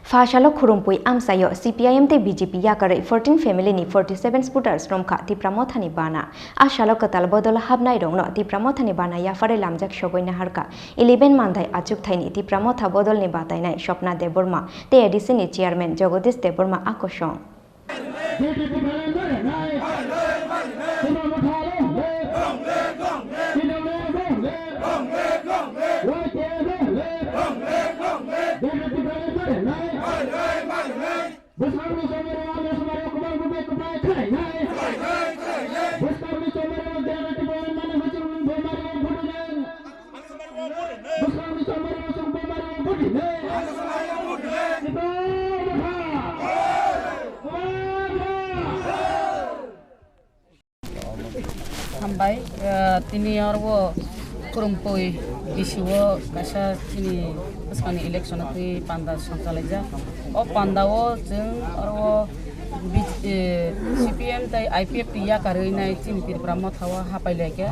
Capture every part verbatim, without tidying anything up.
Pha salo Khurumphwi amchaio C P I M tei B J P yakarwi fourteen family ni forty seven voters romkha Tipra Mothani bana. A salo kwtal bodol habnairokno Tipra Mothani bana yapharwi lamjak sogwi naharkha eleven Mandai achukthaini Tipra Motha bodolni batainai Swapna Debbarma tei A D C ni chairman Jagadish Debbarma a kosong. Hambai, eh, tini oro Khurumphwi B C o kaisa chini bwskangni election o twi panda songchalaijak. O panda o chwng oro B-, eh, C P M tei I P F T yakarwi nai chini Tripura Motha o hapai laikha,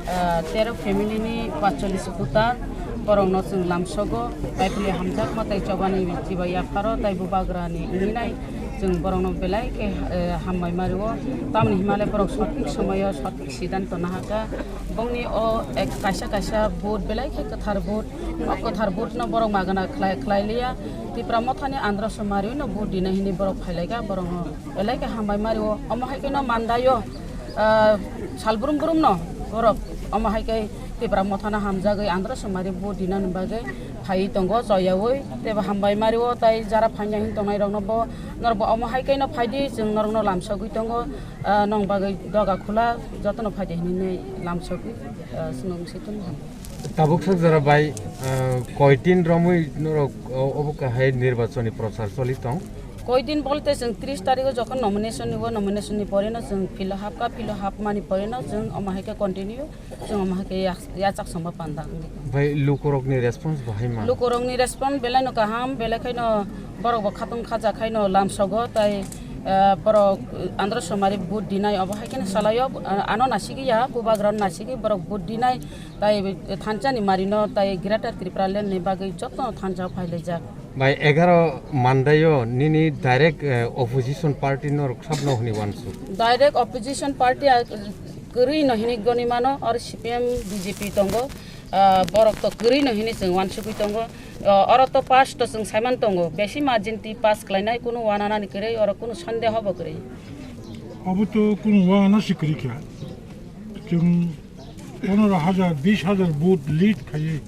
ah, tero family ni pachchollish voter, borok no chwng lamsogo, taiphile hamjakma tei chobani chibai yapharo tei bubagra ni wngwi nai chwng borok no belai khe, eh, hambai mario, tamni himale borok sothik somoyo sothik siddhanto nahaka, bongni o ek kaisa kaisa vote belai khe kwthar vote, o kwthar vote no borok magana khlai, khlai liya, Tipra Mothani Andhra Somari no vote dina hini borok phailaika, borok no belai khe hambai mario, omo hai khe no mandaio. Ah, sal brum brum no borok omo hai khe Tipra Mothano hamjagwi Andhra Somari vote dinani bagwi phaiwi tongo choyawi, teibo hambai mario tei jara phanya hin tongnai rokno bo norok bo omo hai khe no phaidi, chwng norok no lamsogwi tongo, ah, nong bagwi doga khula jotono phaidi hinwi lamsogwi, ah, chwng wngsi tongo. Tabuk sak jora bai, ah, koitin romwi norok o-, obo kahai nirbachoni prochar choli tong? Koitin bolte chwng tris tarikh o jokhon nomination nibo, nomination ni pore no chwng philo hapka, philo hapmani pore no chwng omo hai khe continue, chwng omo hai khe yak-, yachak songma panda wngwi. Bai lukurokni response bahai ma? Lukurokni response belai no kaham, belai khaino borok bo khatung khaja khaino lamsogo, tai, eh, borok, eh, Andhra Somari vote dinai obo hai khe salaio, eh, ano nasigwi ya, bubagra nasigwi borok vote dinai, tai thansa ni mari no, tai Greater Tripura Land ni bagwi joto thansa phailaijak. Bai egaroh Mandaio nini direct, eh, opposition party norok sabno hwnwi uansuk? Direct opposition party, ah, kwrwi no hinwi goni mano, oro C P M, B J P tongo, ah, borok to kwrwi no hinwi chwng uansugwi tongo. Ah, oro to pass to chwng saiman tongo, besi margin twi pass khlainai, kunu uananani kwrwi, oro kunu sondeho bo kwrwi. Obo to kunu uanano se kwrwi kha. Chwng pondro hajar, bish hajar vote lead khaiwi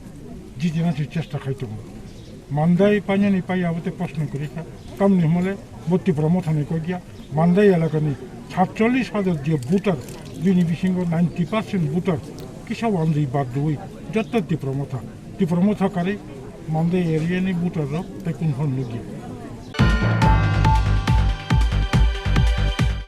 jitina se chesta khai tongo. Mandai painani pai abo tei proshno kwrwi kha. Tamni hwnmale bo Tipra Mothani kok ya. Mandai elakani satchollish hajar je voter, bini bisingo ninety percent voter kisa uanjwi bad rwui joto Tipra Motha. Tipra Motha karwi Mandai area ni voter rok tei kunu phano nukya.